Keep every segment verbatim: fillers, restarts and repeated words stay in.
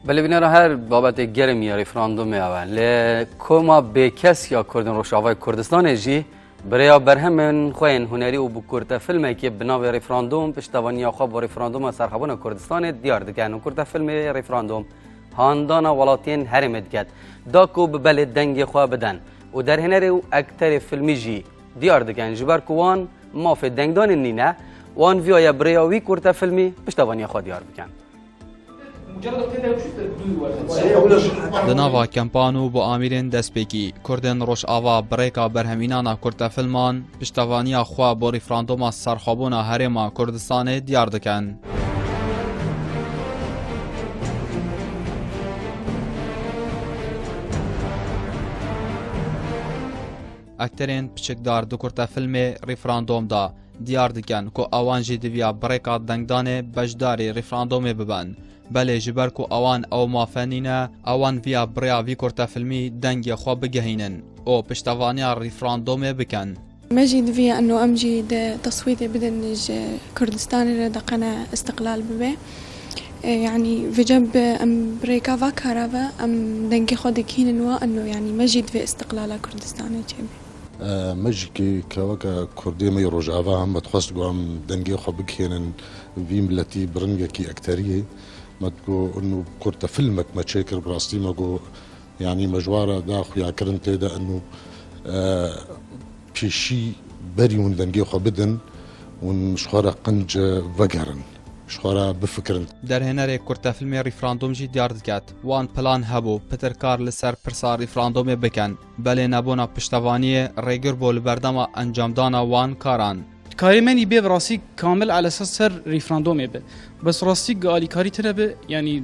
Belê bînera, her babetê germ ya referandumê ew e. Li koma bêkes ya Kurdên Rojavayê Kurdistanê jî bi rêya berhemên xwe yên hunerî û bi kurtefilmekê bi navê Referandum piştevaniya xwe bo referanduma serxwebûna Kurdistanê diyar dikin û kurtefilmê Referandum handana welatiyên herêmê diket, da ku bi belê dengê xwe biden û derhênerê û ekterê filmî jî diyar dikin, ji ber ku wan mafê dengdanê nîne, wan viyaye bi rêya wî kurtefilmî piştevaniya xwe diyar bikin. Di nava kempan û bo amîrên destpêkî, Kurdên Rojava bi rêka berhemînana kurtefilman piştevaniya xwe bo referanduma serxwebûna Herêma Kurdistanê diyar dikin. Ekterên piçikdar di kurtefilmê Referandum de diyar dikin ku ewan jî diviya bi rêka dengdanê beşdarî referandumê bibin. Belê ji ber ku ewan ew mafe nîne, ewan viya bi rêya vî kurtefilmî dengê xwe bigehînin û piştevaniya referandumê bikin. Me jî diviya eno em jî di teswîtê bidin ji Kurdistanê re deqene istiqlal bibe. E, yanî vêca bi em bi rêka va kara ve em dengê xwe digihînin wa eno, yanî me jî divê istiqlala Kurdistanê çêbe. Me jî kê-, ke weke Kurdê me yê Rojava em me dixwest ku em dengê xwe bigihênin vî miletî bi ringekî ekteriyê. Me digot, inu kurte filmek me çêkir, bi rastî me got, yanî me ji wa re da xuyakirin tê de, inu, e, pêşî berî hûn dengê xwe bidin, hûn ji xwe re qenc vegerin, ji xwe re bifikirin. Derhênerê kurtefilmê Referandum jî diyar diket, wan plan hebû pitir kar li ser pirsa referandumê bikin. Belê nebûna piştevaniyê rêgir bû li berdema encamdana wan karan. Karê me nî bê bi rastî kamil elesas ser referandumê be. Bes rastî gi alîkarî tine be, yanî,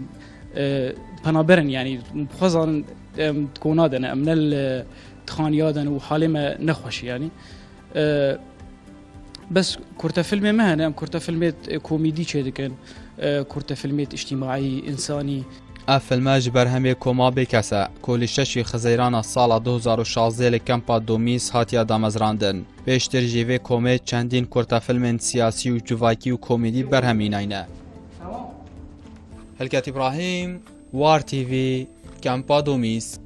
e, penaberin, yanî, xwe zanin, em, kona de ne, em ne li tixaniya de ne û halê me nexweş e, yanî. E, Bes kurtefilmê me hene, em kurtefilmê, e, komîdî çêdikin, e, kurtefilmê îctîmaî, însanî. Ev filme ji berhemê koma bêkes e, ku li şeşê Xizêrana sala du hezar û şazdeh li Kempa Domîs hatiye damezrandin. Pêştir jî vê komê çendîn kurtefilmên siyasî û civakî û komîdî berhemînayne. Hilket Îbrahîm, War T V, Kempa Domîs.